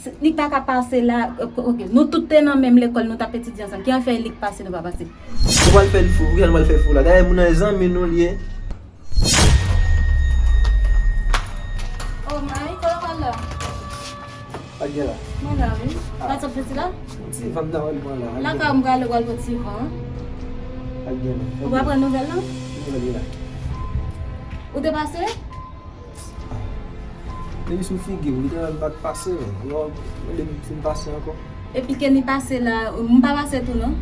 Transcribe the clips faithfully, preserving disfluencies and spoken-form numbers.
Li pa ka pase la, ok, nou tout te nan menm lekòl, nou t ap etidye ansanm. Ki an fè li k pase, nou pa pase? Ou pral fè l fou, poukisa nou pral fè l fou la? Dayè, moun nan zanmi nou li ye. Oh my, kote w pral la? Pa gen la. Mwen la, wi. Ah. Pa sot soti la? Ti van nan wè l pran la. La ka m prale, w al pran ti van. Pa gen la. Ou pa pran nouvèl, non? Nouvèl la. Ou te pase? Depi sou figi m, li te wè m pa t pase, men. Yo, mande m si m pase ankò. Epi Kenny pase la, m pa pase tou, non?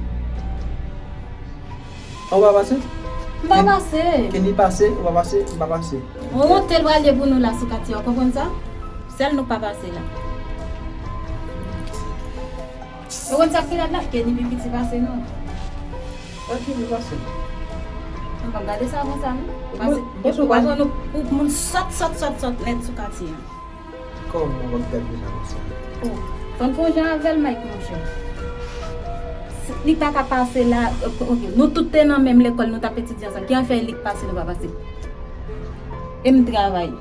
An, ou pa pase? M pa pase. Kenny pase, ou pa pase, m pa pase. On wont l pral ye pou nou la sou katye a, ou konprann sa? Sèl nou k pa pase la. Ou konn sa k pi rèd la? Kenny pi piti pase nou. Sa Kenny pase? An, pa gade sa konsa, non. Pase, epi w pa jwenn ou, ou moun sòt, sòt, sòt, sòt nèt sou katye a. Kòman w ap gade sa konsa? Oh, fò n fè yon jan avè l, Mike, monchè. Li pa ka pase la, ok, nou tout te nan menm lekòl, nou t ap etidye ansanm. Ki an fè li k pase, nou pa pase? E m travay.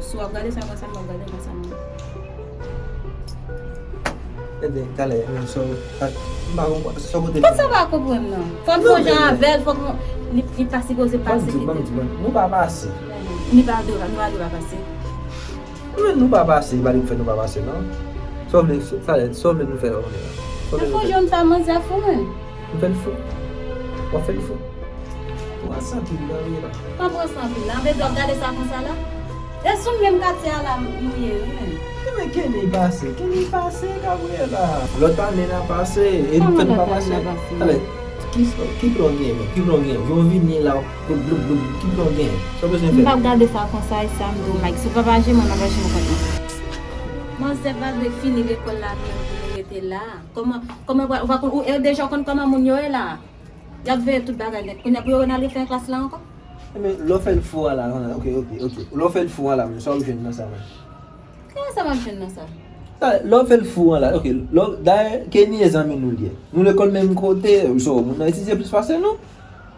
Si w ap gade sa konsa, m ap gade konsa, non. Ebyen, talè, men sa, m pa konprann. Sa kote. Kòman sa w pa konprann, non? Fò n fè yon jan avè l, fò n, li, li pa sipoze pase. Ban m di w, ban m di w, nou pa pase. Li pa dwe, nou pa dwe pa pase. Men nou pa pase, pa li k fè nou pa pase, non. Sa w vle, sa, sa w vle nou fè la, konnen la? Sa w vle nou fè? Fò jwenn sa manzè fou, men. Nou fè l fou? W ap fè l fou? Ou pral santi l nan ri la. Pa pran santi l la. Anben, w ap gade sa konsa la? E sou menm katye a la nou ye, wi, men. Ebyen, Kenny pase, Kenny pase, Gabriela. Lòt ane n a pase, e nou fè nou pa pase. Talè, ki, ki plan w genyen, men? Ki plan w genyen? Jan w vini la, Bloup, bloup, bloup, ki plan w genyen? Sa w bezwen fè? M p ap gade sa konsa, e sa m di w, Mike. Si w pa pa jere mwen, m ap jere kont mwen. Manzè pa dwe fini lekòl la menm pou nou rete la. Kòman, kòman, ou pa konn, ou, e deja w konn kòman moun yo ye la. Y ap veye tout bagay nèt. Kounye a pou yo wè n al refè klas la ankò. Ebyen, lè w fè l fou a la, ok, ok, ok. Lè w fè l fou a la, men sa w ap jwenn nan sa, men. Kòman sa m ap jwenn nan sa? Sa, lè w fè l fou a la, ok. Lè w, dayè, Kenny e zanmi nou l ye. Nou lekòl menm kote, so, moun nan etidye plis pase nou.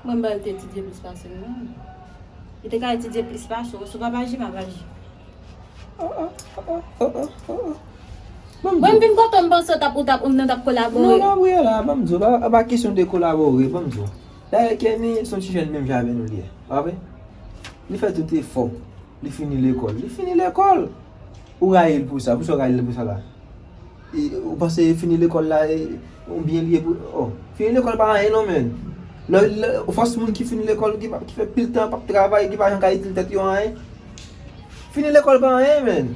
Mwen, m pa te etidye plis pase l, non. Li te ka etidye plis pase w. Si w pa pa aji, m ap aji. Oh, oh, oh, oh, oh, oh, oh. Mwen, m vin kote w, m panse w t ap, ou t ap, nou t ap kolabore. Non, Gabriela, ban m di w, pa, pa kesyon de kolabore, ban m di w. Dayè, Kenny, se yon ti jèn menm jan avè nou li ye. Pa vre? Li fè tout efò. Li fini lekòl. Li fini lekòl. Ou rayi l pou sa. Poukisa w rayi l pou sa la? E, ou panse fini lekòl la, e, yon byen li ye pou, oh, fini lekòl pa anyen non, men. Lè, lè, ou fòs moun ki fini lekòl, ki pa, ki fè pil tan p ap travay, ki pa janm ka itil tèt yo anyen. Fini lekòl pa anyen, men.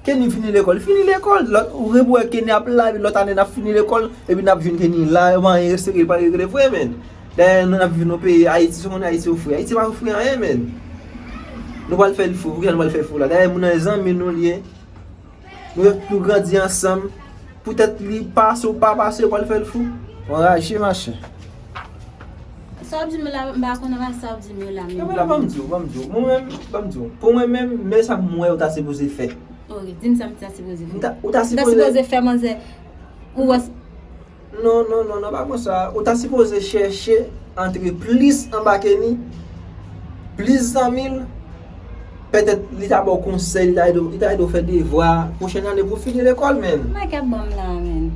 Kenny fini lekòl, fini lekòl. Lòt, ou rewè Kenny ap la, epi lòt ane n ap fini lekòl, epi n ap jwenn Kenny la, yo pa anyen reste, li pa regle vre, men. Dayè, nou n ap viv nan peyi Ayiti, si w konnen Ayiti ofri. Ayiti pa ofri anyen, men. Nou pral fè l fou, poukisa nou pral fè l fou la? Dayè, moun nan zanmi nou li ye. Nou, nou grandi ansanm. Poutèt li pase ou pa pase, ou pral fè l fou. Ou anraje, machè. Sa w ap di m la, m pa konn anba sa w ap di m yo la menm. Ebyen, ban m di w, ban m di w. Mwen menm, ban m di w. Pou mwen menm, men sa m wè ou ta sipoze fè. Ok, di m sa m ta sipoze fè. Ou ta, ou ta sipoze fè, manzè. Ou wè. Non, non, non, non, pa konsa. Ou ta sipoze chèche antre plis anba Kenny, plis zanmi l. Petèt li ta ba w konsèy, li ta ede w, li ta ede w fè devwa. Pwochèn ane pou w fini lekòl, men. Mike ap ban m la, men.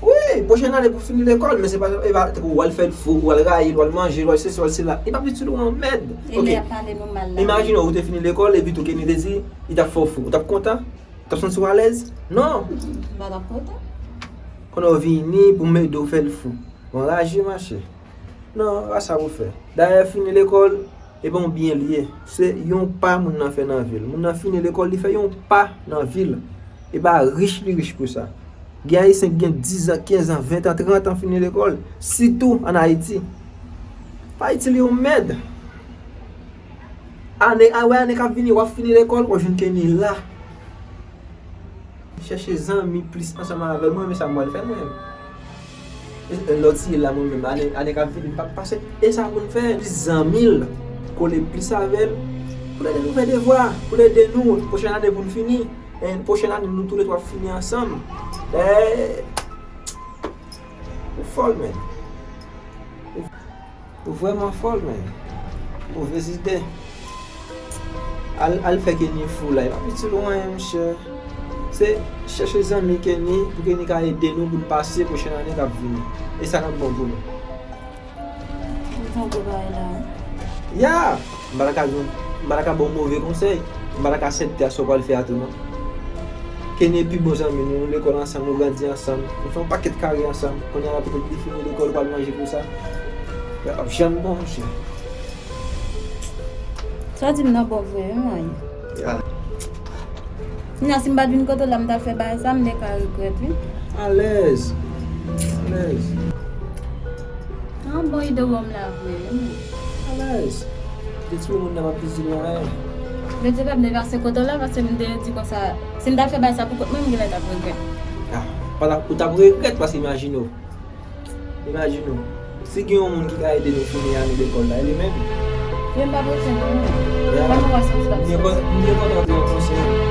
Wi, pwochèn ane pou w fini lekòl, men se pa, e pa, tankou w al fè l fou, w al rayi l, w al manje l, w al sesi, w al sela. Li p ap itil ou an mèd. E lè y ap pale nou mal la. Imajine w, ou te fini lekòl, epi tou Kenny te di, li t ap fè w fou. Ou t ap kontan? Ou t ap santi w alèz? Non. M pa t ap kontan. Konnen w vini pou m ede w fè l fou. Ou anraje, machè. Non, pa sa pou fè. Dayè, fini lekòl, e pa yon byen li ye. Se yon pa moun nan fè nan vi l. Moun nan fini lekòl, li fè yon pa nan vi l. E pa rich li rich pou sa. Gen Ayisyen ki gen diz an, kenz an, ven an, trant an fini lekòl. Sitou ann Ayiti. Pa itil yon mèd. Ane, a, wè, ane k ap vini, w ap fini lekòl, w ap jwenn Kenny la. Chèche zanmi plis ansanm avè l. Mwen menm, sa m pral fè mwen. E, e, lè w ti ye la, mwen menm, ane, ane k ap vini, m p ap pase. E sa pou n fè, plis zanmi l, kole plis avè l, pou l ede nou fè devwa, pou l ede nou, pwochèn ane pou n fini. E pwochèn ane, nou toulètwa ap fini ansanm. E, ou fòl, men. Ou vrèman fòl, men. Movèz ide. Al, al fè Kenny fou la. E pa itil ou anyen, monchè. Se chèche zanmi Kenny pou Kenny ka ede nou pou n pase pwochèn ane k ap vini. E sa k ap bon pou nou. Ou tankou bagay la, wi. Ya! M pa ta ka di w, m pa ta ka ba w move konsèy. M pa ta ka aksepte a sa w pral fè a tou, non. Kenny pi bon zanmi nou, nou lekòl ansanm, nou grandi ansanm, nou fè yon pakèt kari ansanm. Kounye a la petèt li fini lekòl, pral manje pou sa. Bagay p ap janm bon, monchè. Sa w di m nan bon vre, wi, manyen. Ya. Kounye a, si m pa t vin kote w la, m t ap fè bagay sa, m te ka regrèt, wi. Alèz. Alèz. Nan bon ide w ban m la vre, wi. Alèz. De ti moun nan p ap vizite mwen anyen. Bondye p ap depase kote w la, paske m te di konsa, si m t ap fè bagay sa pou kont mwen, m genlè t ap regrèt. Ah, pa t ap, ou t ap regrèt, paske imajine w. Imajine w, si gen yon moun ki ka ede nou fini ane lekòl la, e li menm. Men m pa bezwen non. Ya. Ban m wè sa m t ap fè. M byen kontan, m byen kontan te yon konsèy.